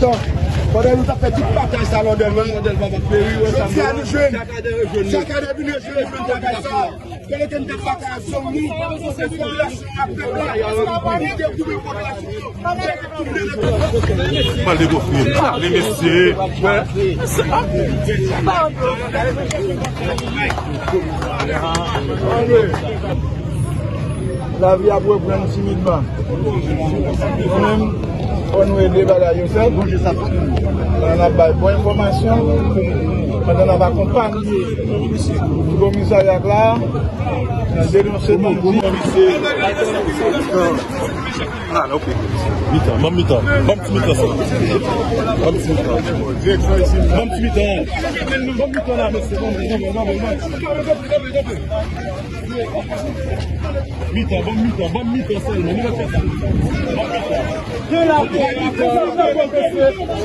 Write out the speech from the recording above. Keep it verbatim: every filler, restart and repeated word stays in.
Pandan nou t ap fè tout batay sa, Landèlma, Landèlma pa t peri, wè sa. Jodi a nou jwenn. Jakadè rejwenn nou. Jakadè vin rejwenn nou nan batay sa. Kèlke n t ap batay ak zong nou, se popilasyon ak pèp la. Lide goumen popilasyon. Mal negosye. Ale, mesye. Lavi ap reprann timidman. Nou menm, fò nou ede bagay yo fèt. Pandan n ap bay bon enfòmasyon, pandan n ap akonpanye komisarya a, nan denonse bandi. Ah, ok. Mitan, ban m mitan. Ban m ti mitan sa. Ban m ti mitan. Ban m ti mitan. Ban m mitan la, mesye. Ban m, ban m, ban m, ban m. Mitan, ban m mitan, ban m mitan sèlman. Nou mèt fè sa. Ban m mitan.